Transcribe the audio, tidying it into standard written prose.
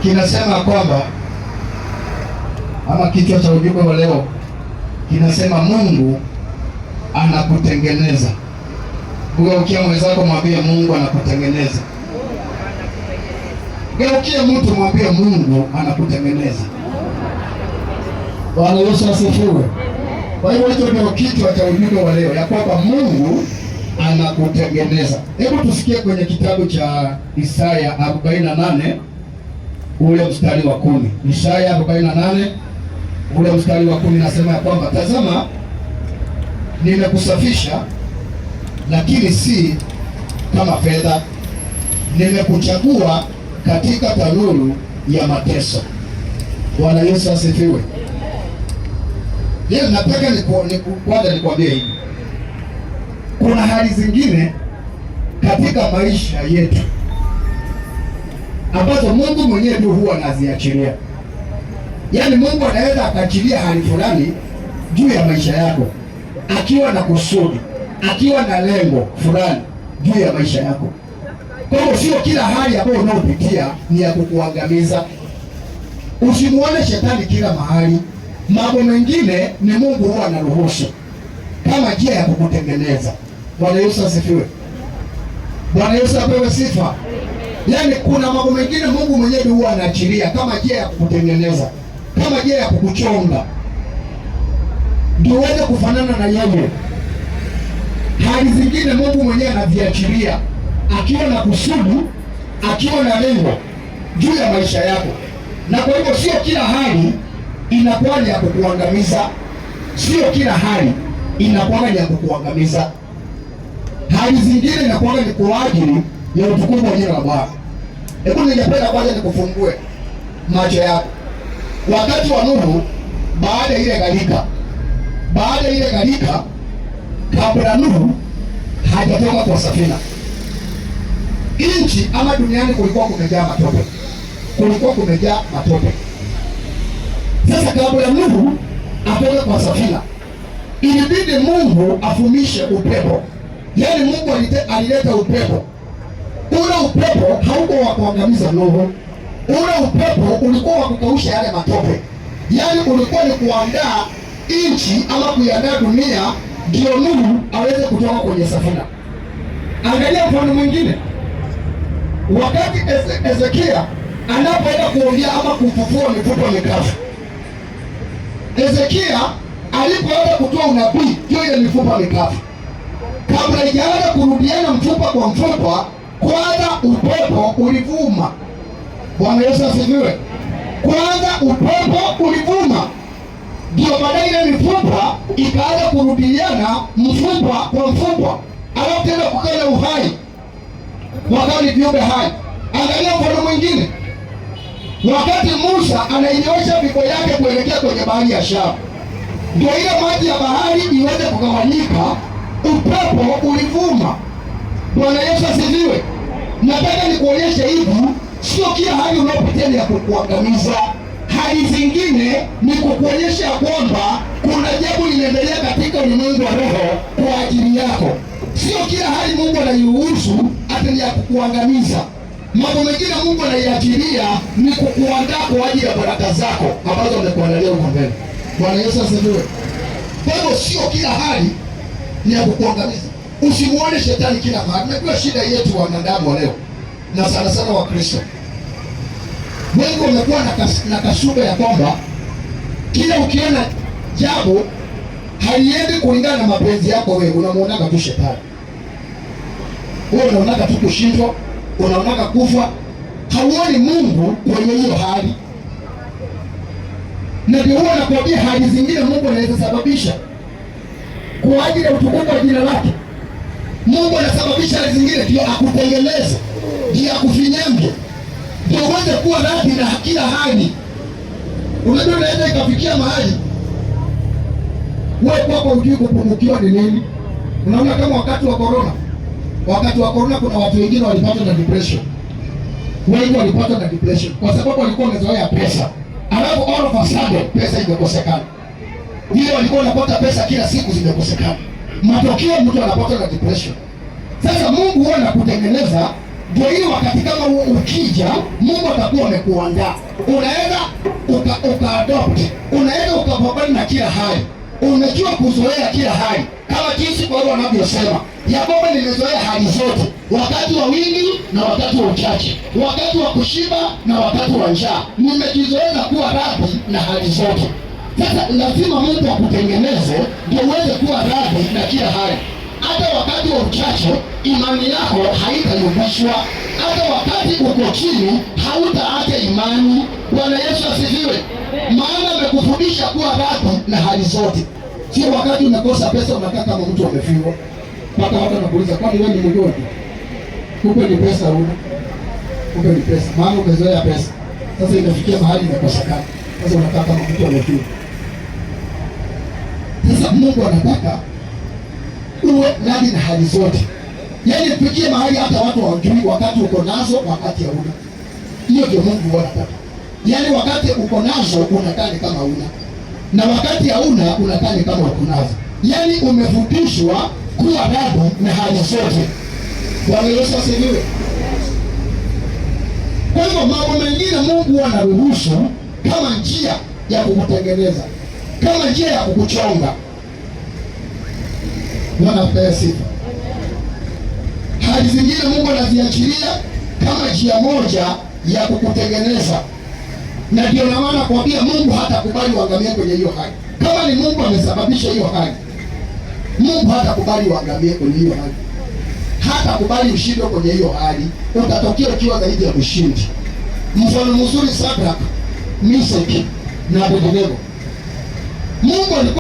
Kinasema kwamba, ama kichwa cha ujumbe wa leo kinasema, Mungu anakutengeneza. Geukia mwenzako, mwambie Mungu anakutengeneza. Geukie mtu mwambie Mungu anakutengeneza. Bwana Yesu asifiwe. Kwa hiyo hicho ndio kichwa cha ujumbe wa leo, ya kwamba Mungu anakutengeneza. Hebu tusikie kwenye kitabu cha Isaya 48 ule mstari wa 10. Isaya 48 ule mstari wa 10 nasema ya kwamba, tazama, nimekusafisha lakini si kama fedha, nimekuchagua katika tanuru ya mateso. Bwana Yesu asifiwe. Leo nataka kwanza nikwambie hivi, kuna hali zingine katika maisha yetu ambazo Mungu mwenyewe tu huwa anaziachilia. Yaani Mungu anaweza akaachilia hali fulani juu ya maisha yako akiwa na kusudi, akiwa na lengo fulani juu ya maisha yako. Kwa hiyo sio kila hali ambayo unaopitia ni ya kukuangamiza. Usimuone shetani kila mahali. Mambo mengine ni Mungu huwa anaruhusu kama njia ya kukutengeneza. Bwana Yesu asifiwe. Bwana Yesu apewe sifa. Yaani kuna mambo mengine Mungu mwenyewe huwa anaachilia kama njia ya kukutengeneza, kama njia ya kukuchonga ndio uweze kufanana na yeye. Hali zingine Mungu mwenyewe anaviachilia akiwa na kusudi, akiwa na lengo juu ya maisha yako, na kwa hivyo sio kila hali inakuwa ni ya kukuangamiza. Sio kila hali inakuwa ni ya kukuangamiza. Hali zingine inakuwa ni kwa ajili ya utukufu wa jina la Bwana. Hebu ningependa kwanza nikufungue macho yako. Wakati wa Nuhu, baada ya ile gharika, baada ya ile gharika, kabla Nuhu hajatoka kwa safina, nchi ama duniani kulikuwa kumejaa matope, kulikuwa kumejaa matope. Sasa kabla Nuhu atoke kwa safina, ilibidi Mungu afumishe upepo. Yaani Mungu alileta upepo. Ule upepo hauko wa kuangamiza Nuhu, ule upepo ulikuwa wa kukausha yale matope. Yaani ulikuwa ni kuandaa nchi ama kuiandaa dunia ndio Nuhu aweze kutoka kwenye safina. Angalia mfano mwingine, wakati Ezekia anapoenda kuongea ama kufufua mifupa mikavu, Ezekia alipoenda kutoa unabii juu ya mifupa mikavu, kabla ijaanza kurudiana mfupa kwa mfupa, kwanza upepo ulivuma. Bwana Yesu asifiwe. Kwanza upepo ulivuma, ndio baadaye ile mifupa ikaanza kurudiana mfupa kwa mfupa, alafu tena kukawa na uhai, wakawa ni viumbe hai. Angalia mfano mwingine, wakati Musa anainyoosha fimbo yake kuelekea kwenye bahari ya Shamu, ndio ile maji ya bahari iweze kugawanyika, upepo ulivuma. Bwana Yesu asifiwe. Nataka nikuonyeshe hivi, sio kila hali unayopitia ni ya kukuangamiza. Hali zingine ni kukuonyesha kwamba kuna jambo linaendelea katika ulimwengu wa roho kwa ajili yako. Sio kila hali Mungu anairuhusu ati ni ya kukuangamiza. Mambo mengine Mungu anaiachilia ni kukuandaa kwa ajili ya baraka zako ambazo amekuandalia huko mbele. Bwana Yesu asifiwe. Kwa hivyo sio kila hali ni ya kukuangamiza. Usimuone shetani kila mahali. Unajua shida yetu wanadamu wa leo na sana sana Wakristo wengi wamekuwa na kasumba ya kwamba kila ukiona jambo haliendi kulingana na mapenzi yako wewe, unamuonaga tu shetani. Wewe unaonaga tu kushindwa, unaonaga kufa, hauoni Mungu kwenye hiyo hali. Na ndio huwa nakwambia hali zingine Mungu anaweza sababisha kwa ajili ya utukufu wa jina lake. Mungu anasababisha hali zingine ndio akutengeneze, ndio akufinyange, ndio uweze kuwa radhi na kila hali. Unajua, unaweza ikafikia mahali wewe kwako hujui kupungukiwa ni nini. Unaona kama wakati wa corona, wakati wa corona kuna watu wengine walipata na depression, wengi walipata na depression kwa sababu walikuwa wamezoea pesa, alafu all of a sudden pesa imekosekana. Vile walikuwa wanapata pesa kila siku zimekosekana, matokeo mtu anapata na depression. Sasa Mungu huwa anakutengeneza Ndio hiyo wakati kama huo ukija, Mungu atakuwa amekuandaa. Unaweza uka adopt, unaweza ukapambana na kila hali, unajua kuzoea kila hali, kama jinsi Paulo anavyosema ya kwamba nimezoea hali zote, wakati wa wingi na wakati wa uchache, wakati wa kushiba na wakati wa njaa, nimejizoeza kuwa radhi na hali zote. Sasa lazima Mungu akutengeneze ndio uweze kuwa radhi na kila hali. Hata wakati wa uchache imani yako haitayumbishwa. Hata wakati uko chini hautaacha imani. Bwana Yesu asifiwe. Maana amekufundisha kuwa radhi na hali zote. Sio wakati umekosa pesa unakaa kama mtu amefiwa, mpaka watu wanakuuliza, kwani wewe ni mgonjwa? Kumbe ni pesa huna, kumbe ni pesa, maana umezoea pesa. Sasa imefikia mahali imekosekana, sasa unakaa kama mtu amefiwa. Sasa Mungu anataka uwe radhi na hali zote, yaani mfikie mahali hata watu hawajui wakati uko nazo, wakati hauna. Hiyo ndio Mungu anataka, yaani wakati uko nazo unakaa ni kama huna, na wakati hauna unakaa ni kama uko nazo. Yaani umefundishwa kuwa radhi na hali zote. Bwana Yesu asifiwe. Kwa hivyo mambo mengine Mungu anaruhusu kama njia ya kukutengeneza, kama njia ya kukuchonga. Bwana apewe sifa. Hali zingine Mungu anaziachilia kama njia moja ya kukutengeneza, na ndio na maana kuambia Mungu hatakubali uangamie kwenye hiyo hali. Kama ni Mungu amesababisha hiyo hali, Mungu hatakubali uangamie kwenye hiyo hali, hatakubali ushindwe kwenye hiyo hali. Utatokea ukiwa zaidi ya mshindi. Mfano mzuri, Shadrach, Meshach na Abednego. Mungu alikuwa